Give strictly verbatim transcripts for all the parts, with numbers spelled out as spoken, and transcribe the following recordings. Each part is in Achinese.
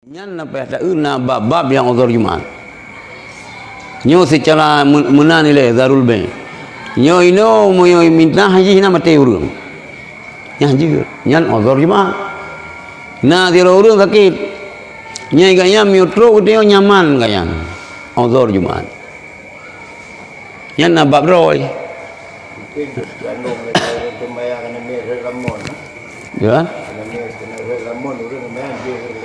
Nyan na payah taeu na bab-bab nyang uzur Jumat. Nyoe seucara men-, meunan ilée zarul bai'. Nyoe inoe meunyoe mintah jih na maté ureuëng. Nyan jeuet, nyan uzur Jumat. Na sidroe ureuëng sakét. Nyan gobnyan meunyoe trok geutanyoe nyaman gobnyan. Uzur Jumat. Nyan na bab droe. Mungkin jantung kata ureuëng sembahyang kena miet rhët lamon, nah. Ya. Kena miet, kena rhët lamon, ureuëng sembahyang jih rhët.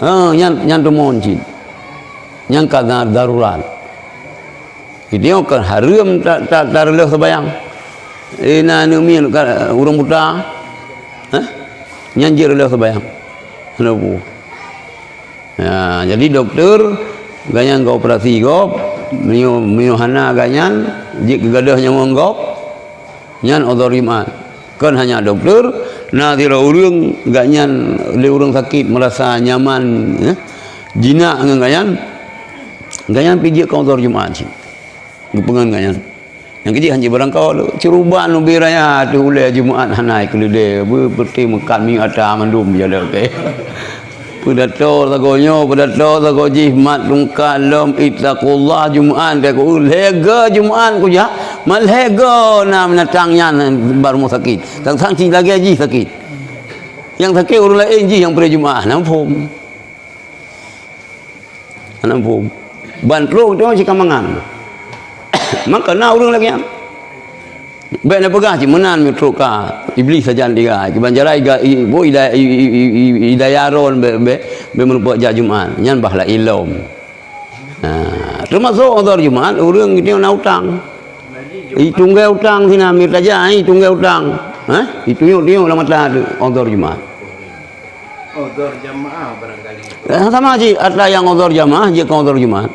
Ha, nyan, nyan tumon cit. Nyan ka da-, darurat. Geutanyoe kan hareuem ta-, ta-, tareuloh sembahyang. Eh, na aneuk miet ka ureuëng buta. Hah? Nyan jeuet reuloh sembahyang. Hana peue. Ya, jadi doktor, gobnyan geuoperasi gob, meunyoe, meunyoe hana gobnyan, jeuet keu gadôh nyawöng gob, nyan uzur Jumat. Kon hanya doktor, na sidroe ureuëng, gobnyan lé ureuëng sakét meurasa nyaman, eh, jinak ngon gobnyan, gobnyan pih jeuet keu uzur Jumat cit. Geupeungon gobnyan. Nyang keujih hanjeuet beurangkaho lé. Curuban ubé raya ateueh ulée Jumat hana keuleude. Beu peuti meukat minyeuk ata mandum jaroe teuh. Peudato sagoe nyoe, peudato sagoe jih, mat tungkat lom, ittaqullah, Jumat teuh ku lhèe goe Jumat kujak, mat lhèe goe na binatang nyan bak rumoh sakét. Sang-sang cit lagèe jih sakét. Nyang sakét ureuëng laén jih nyang peureulee Jumat, hana muphom. Hana muphom. Ban trok teuma cit ka mangat. Maka na ureuëng lagèe nyan. Bèk na peugah cit meunan meutrok ka Iblih sajan tiga. Kiban jarai ga i, bo ida, i, i, i, i, ida yaron bèk, bèk, bèk meurumpok jak Jumat. Nyan bah laén lom. Ha, teumasok uzur Jumat, ureuëng geutanyoe na utang. Itunggée utang sinan, mita jak, itunggée utang. Ha? Itunyok-tunyok lam mata teuh, uzur Jumat. Uzur jamaah barangkali. Eh, sama cit, ata nyang uzur jamaah, jeuet keu uzur Jumat.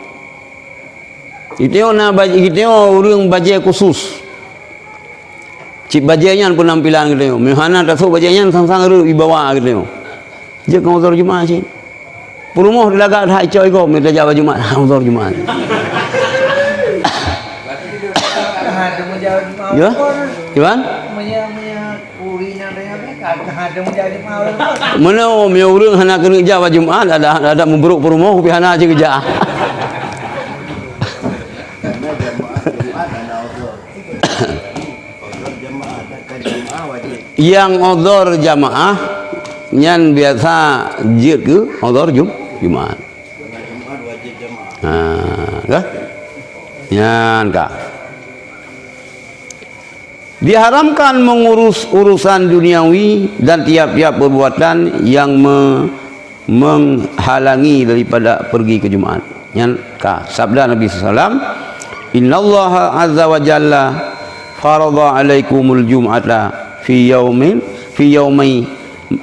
Geutanyoe na baj-, geutanyoe ureuëng bajée khusus. Cit bajée nyan peunampilan geutanyoe. Meuhana tasok bajée nyan sang-sang reuek ibawa geutanyoe. Jeuet keu uzur Jumat cit. Peurumoh lagak that icok igob, mita jak bak Jumat. Ha, uzur Jumat. Ya? Gimana? Meunoe, meunyoe ureuëng hana keuneuk jak bak Jumat, ada, ada meubrok peurumoh, pih hana cit geujak. Nyang uzur jamaah, nyan biasa jeuet keu uzur Jum-, Jumat. Ha, ka? Nyan ka. Diharamkan mengurus urusan duniawi dan tiap-tiap perbuatan yang me-, menghalangi daripada pergi ke Jumat. Nyan ka sabda Nabi sallallahu alaihi wasallam, "Innallaha azza wa jalla farada alaikumul jum'ata fi yaumin, fi yaumai,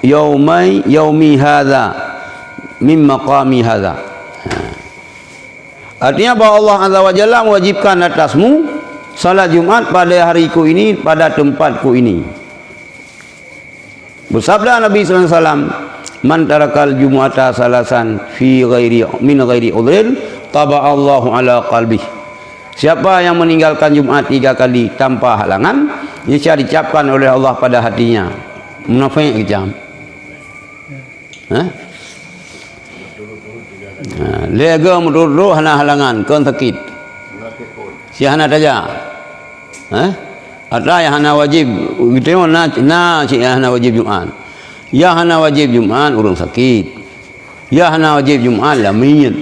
yaumai, yaumi hadza, min maqami hadza." Ha. Artinya bahwa Allah Azza wa Jalla mewajibkan atasmu salat Jumat pada hariku ini, pada tempatku ini. Bersabda Nabi sallallahu alaihi wasallam, "Man tarakal jumu'ata salasan fi ghairi, min ghairi udhrin, taba Allahu ala qalbih." Siapa yang meninggalkan Jumat tiga kali tanpa halangan, niscaya dicapkan oleh Allah pada hatinya. Munafik kejam. Ha? Ha, lhèe goe meuturot-turot hana halangan, kon sakét. Si hana tajak. Ha? Ata nyang hana wajéb, geutanyoe na, na cit nyang hana wajéb Jumat. Nyang hana wajéb Jumat, ureuëng sakét. Nyang hana wajéb Jumat, lamiet.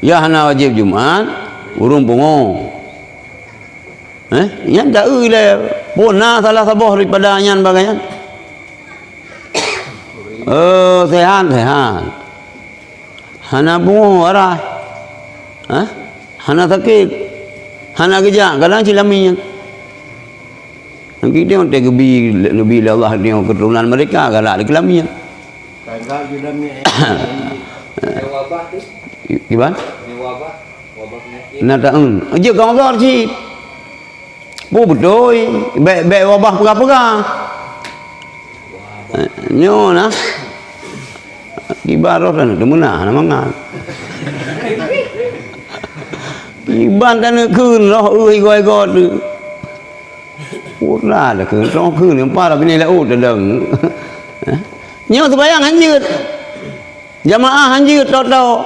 Nyang hana wajéb Jumat, ureuëng pungo. Eh, nyan taeu ilée, pun na salah saboh daripada nyan bagai nyan. Oh, sehat, sehat. Hana pungo arah. Hah? Hana sakét. Hana geujak, kadang cit lamiet. Nyan geubi, geubi lé Allah, geubi lé Allah keturunan mereka galak di keulamiet. Galak di keulamiet. Kiban? Na taeu. Jeuet keu Allah cit. Peue beutôi, bèk, bèk wabah peugah-peugah. Eh, nyoe na. Kiban roh tan teumeunah na mangat. Kiban tan kheun roh eu igoe-igoe tu. Pura dah kheun, roh kheun nyang para bini laôt tadong. Nyoe sembahyang hanjeuet. Jamaah hanjeuet toto.